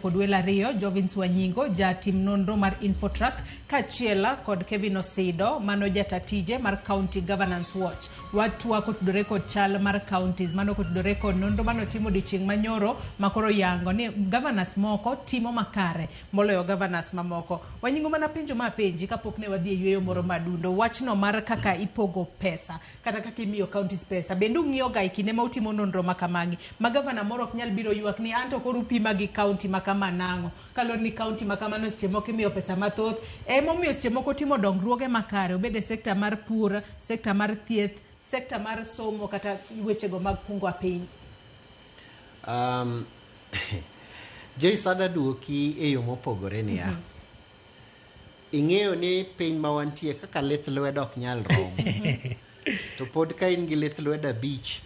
Kod welo ariyo, Jovins Wanyingo, jatim nonro mar Infotrack, kaachiel kod Kevin Osido, mano jata tije mar County Governance Watch. Watwa kotudore kod chal mar counties, mano kotudore kod nonro mane otim odiochieng' manyoro makoro yango ni governors moko timo makare moloyo governors mamoko. Wanyingo mana penjo ma apenji kapok ne wadhi e yueyo moro madundo. Wachno mar kaka ipogo pesa kata kaka imiyo counties pesa. Bende ung'iyo ga e kinde ma utimo nonro ma kamagi ma gavana moro ok nyal biro ywak ni anto koro upima gi county ma kama nang'o kaluwore ni county ma kamano seche moko imiyo pesa mathoth emomiyo seche moko timo dongruoge makare obed e sekta mar pur, sekta mar thieth, sekta mar somo kata wechego mag kungo apiny. Joyce adwa duoki e yo mopogore niya. Ing'eyo ni piny ma wantie kaka lith lwedo ok nyal romo. To pod ka in gi lith lwedo abich,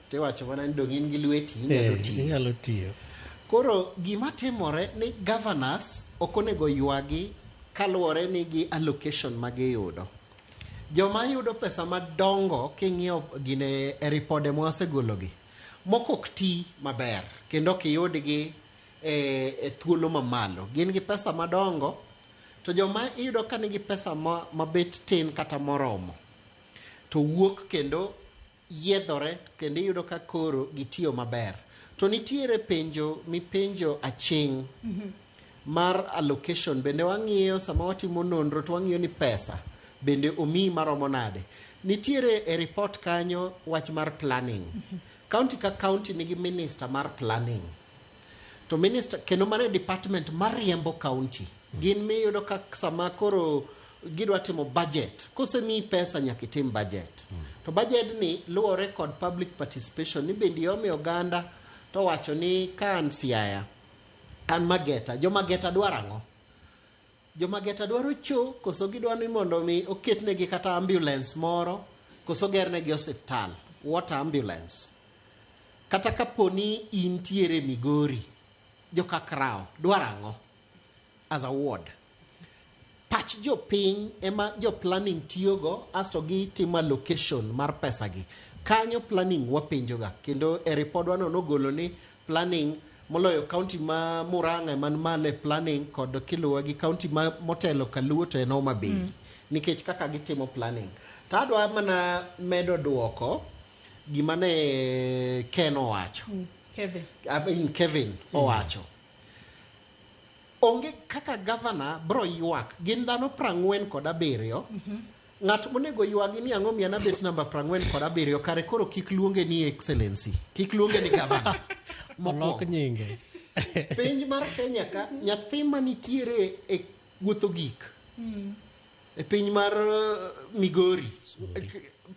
tiwacho mana ni dong' in gi lweti inyalo tiyo. Inyalo tiyo. Koro gima timore ni governors ok onego ywagi kaluwore ni gi allocation ma giyudo. Joma yudo pesa madongo king'iyo gine e ripode mwasegologi, moko ok ti maber kendo ok iyudgi e thuolo mamalo. Gin gi pesa madongo to joma iyudo ka nigi pesa mabet tin kata moromo to wuok kendo yiedhore kendo iyudo ka koro gitiyo maber. To nitiere penjo mipenjo aching' mar allocation bende wang'iyo sama watimo nonro to wang'iyo ni pesa bende omiyi maromo nade. Nitiere e report kanyo wach mar planning. County ka county nigi minister mar planning. To minister kendo mano e department mariembo county. Gin miyudo ka sama koro gidwa timo budget, kosemiyi pesa nyaka itim budget. To budget ni luwore kod public participation ni bende iome oganda to wacho ni ka an Siaya, an Mageta, jo Mageta dwaro ang'o? Jo Mageta dwaro cho koso gidwa ni mondo mi oketnegi kata ambulance moro koso gernegi osiptal, water ambulance. Kata kapo ni intiere Migori, jo Kakrao dwaro ang'o as a ward? Pach jopiny ema jo planning tiyogo asto gitimo allocation mar pesa gi. Kanyo planning wapenjoga kendo e ripodwa no nogolo ni planning moloyo county ma Murang'a man malo e planning kod kiluwe gi county ma motelo kaluo to en Homa Bay nikech kaka gitimo planning. To adwa mana medo duoko gima ne Ken owacho. Kevin. I mean Kevin owacho. Onge kaka governor bro ywak gin dhano 47. Ng'at monego ywagi ni ang'o miyo an abet namba 47 kare koro kik luonge ni excellency, kik luonge ni governor. Olok Mokwongo. nyinge. Piny mar Kenya ka nyathi manitiere e wuotho gik e piny mar Migori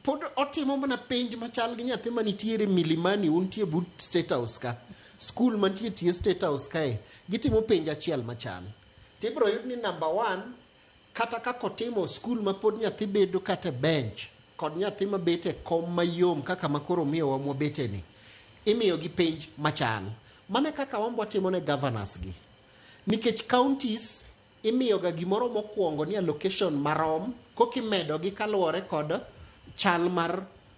pod otimo mana penj machal gi nyathi manitiere Milimani untie but State House ka skul mantie tie State House kae gitimo penj achiel machal tibro yud ni number one kata kaka otimo skul ma pod nyathi bedo kata e bench kod nyathi mabet e kom mayom kaka makoro miyowa mwabete ni imiyo gi penj machal. Mano e kaka wan watimo ne governors gi nikech counties imiyoga gimoro mokwongo ni allocation marom kokimedo gi kaluwore kod chal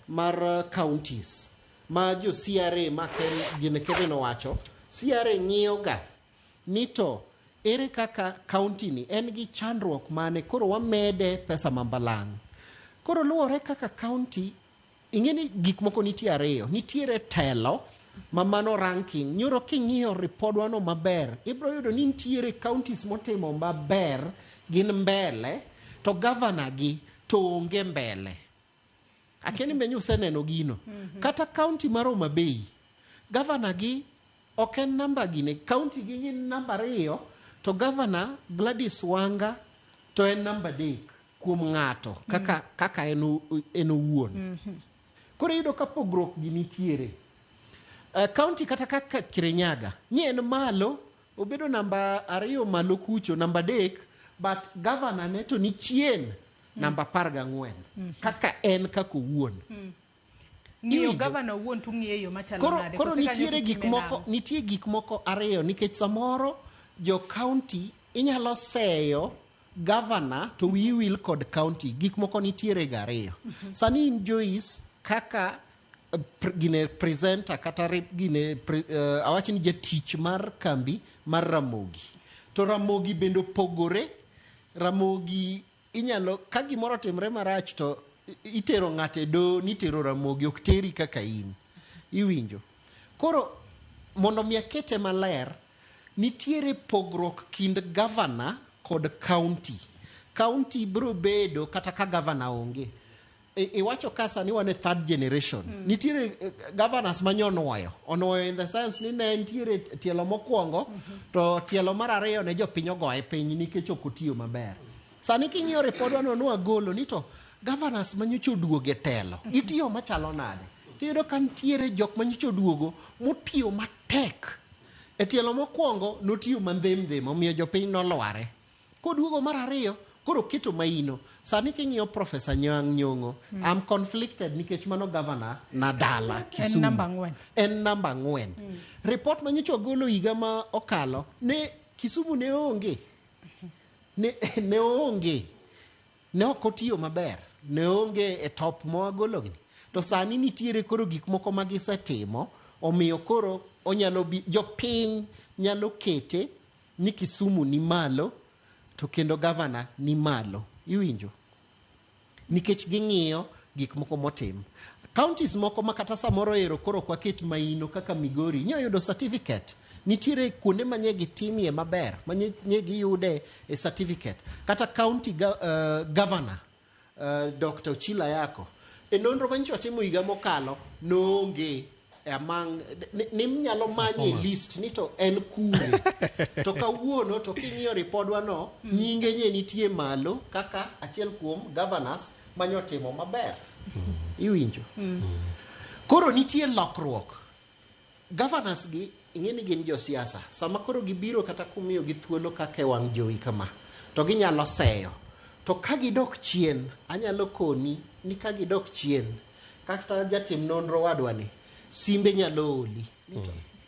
mar counties ma jo CRA ma Ken, gine Kevin owacho CRA ng'iyo ga ni to ere kaka county ni en gi chandruok mane koro wamede pesa mambalang'. Koro luwore kaka county ing'e ni gik moko nitie ariyo nitiere telo ma mano ranking nyoro king'iyo ripodwa no maber ibro yudo ni nitiere counties motimo maber gin mbele to governor gi to onge mbele. Akia ni be useneno gino. Kata county mar Homa Bay governor gi ok en namba gine county gi gin namba ariyo to governor Gladys Wanga to en namba adek kuom ng'ato kaka en owuon. Koro iyudo ka pogruok gi nitiere. County kata kaka Kirinyaga ni en malo obedo namba ariyo malo kucho namba adek but governor ne to ni chien namba 14 kaka en kaka owuon. Ng'iyo Iwinjo? gavana owuon to ung'iye e yo machalo Koro, nade? koro Kose kanyo nitiere gik tutime moko nang'o? nitie gik moko ariyo nikech samoro jo county inyalo seyo governor to wiyi wil kod county gik moko nitiere ga ariyo. Sani in Joyce kaka Gine presenter kata gine awach ni jatich mar kambi mar Ramogi. To Ramogi bende opogore. Ramogi inyalo ka gimoro otimre marach to itero ng'ato e doho nitero Ramogi, ok teri kaka in. Iwinjo? Koro mondo mi akete maler, nitiere pogruok kind governor kod county. County biro bedo kata ka governor onge. Iwacho ka sani wan e third generation. Nitiere governors ma nyonuoyo. Onuoyo in the sense ni ne nitiere tielo mokwongo to tielo mar ariyo ne jopiny ogoye piny nikech ok otiyo maber. Sani king'iyo ripodwa no nwagolo ni to governors manyocha oduogo e telo gitiyo machalo nade? Tiyudo ka nitiere jok manyocha oduogo motiyo matek. E tielo mokwongo notiyo mandhem-dhem omiyo jopiny nolware. Koduogo mar ariyo koro oketo maino. Sani king'iyo Professor Nyang' Nyong'o, I'm conflicted nikech mano governor na dala Kisumu. En namba 4. En namba 4. Report manyocha ogolo higa ma okalo ne Kisumu ne onge. Ne onge. Ne ok otiyo maber. Ne onge e top mowagologi. To sani nitiere koro gik moko ma gisetimo, omiyo koro onyalo jopiny nyalo kete ni Kisumu ni malo to kendo gavana ni malo. Iwinjo? Nikech ging'iyo gik moko motim. Counties moko ma kata samoro ero koro ok waket maino kaka Migori, nyo yudo certificate. Nitiere kuonde ma nye gitimie maber, ma nye giyude e certificate. Kata county governor, Dr. Ochila Ayako, e nonro manyicho watimo higa mokalo, noonge among, ni nyalo manye list ni to en kure. To kawuono to king'iyo ripodwa no, nyinge nye nitie malo kaka achiel kuom governors manyotimo maber. Iwinjo? Koro nitie lokruok. Governors gi ing'e ni gin josiasa. Sama koro gibiro kata kumiyo gi thuolo kaka e wang' jowi kama, to ginyalo seyo. To ka gidok chien, anyalo koni ni ka gidok chien, kata jatim nonro wadwa ni, simbe nyalo oli.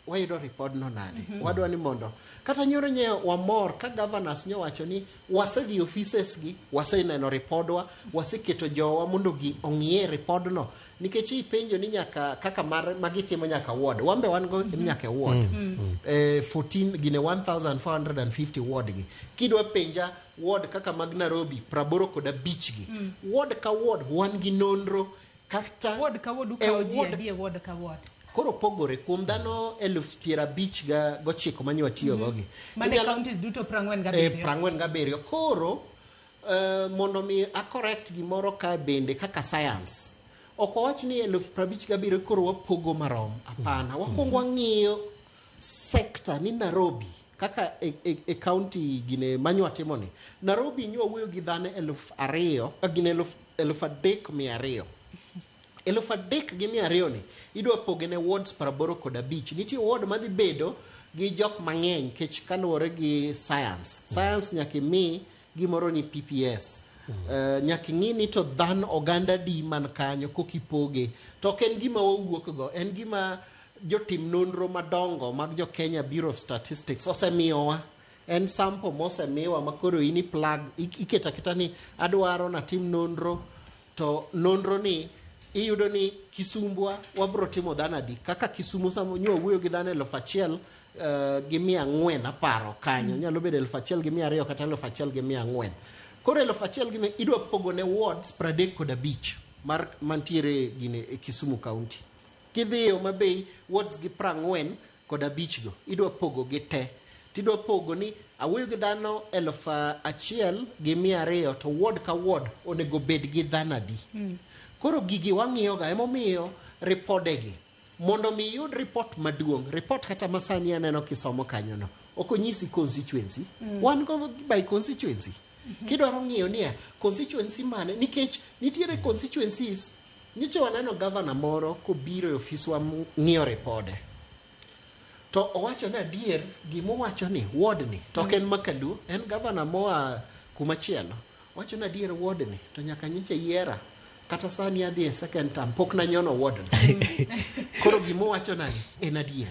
Wayudo report no nade? Wadwa ni mondo kata nyoro nye wamor ka governors nyowacho ni wasedhi offices gi, waseneno ripodwa, waseketo jowa mondo gi ong'iye ripodno. Nikech ipenjo ni nyaka kaka mar magitimo nyaka ward, wambe wan go nyaka e ward. 14 gine 1450 ward gi. Kidwa penja ward kaka mag Nairobi 85 gi. Ward ka ward wan gi nonro kata ward ka ward ukawo ji adi e ward ka ward. Koro pogore kuom dhano 59,000 mane watiyogo gi. Mane counties duto 47. 47. Koro mondo mi a correct gimoro ka bende kaka science. Ok wawach ni 57,000 koro wapogo marom. Hapana. Wakwongo wang'iyo sector ni Nairobi kaka e county gine manyo watimo ni. Nairobi nyo wuoyo gi dhano 2,000, gine 3,200. 3,200 ni idwa poge ne wards 85. Nitie ward madhi bedo gi jok mang'eny kech kaluwore gi science. Science nyaka imi gimoro ni PPS. Nyaka ing'i ni to dhan oganda di man kanyo kokipoge. To ok en gima wawuok go, en gima jotim nonro madongo mag jo Kenya Bureau of Statistics osemiyowa. En sample mosemiwa ma koro in i-plug, iketo aketa ni adwaro natim nonro, to nonro ni iyudo ni Kisumbwa wabro timo dhano adi. Kaka Kisumu sama nyo wuoyo gi dhano 1,400 aparo kanyo. Nyalo bedo 1,200 kata 1,400. Koro 1,100 idwa pogo ne wards 35 mar mantiere gine e Kisumu County. Kidhi Homa Bay wards gi 45 go idwa pogo gi te. Tidwa pogo ni awuoyo gi dhano 1,200 to ward ka ward onego bed gi dhano adi. Koro gigi wang'iyoga, emomiyo ripodegi mondo mi iyud report maduong', report kata masani aneno kisomo kanyono, ok onyisi constituency. Wan go by constituency. Kidwaro ng'iyo niya, constituency mane, nikech nitiere constituencies, nyocha waneno governor moro kobiro e ofiswa ng'iyo ripode. To owacho ni adier, gimowacho ni ward ni, to ok en Makaluo, en governor moa kumachielo. Owacho ni adier ward ni, to nyaka nyocha yiera. Kata sani adhi e second term, pok nanyono ward ni. Koro gimowacho nani en adier.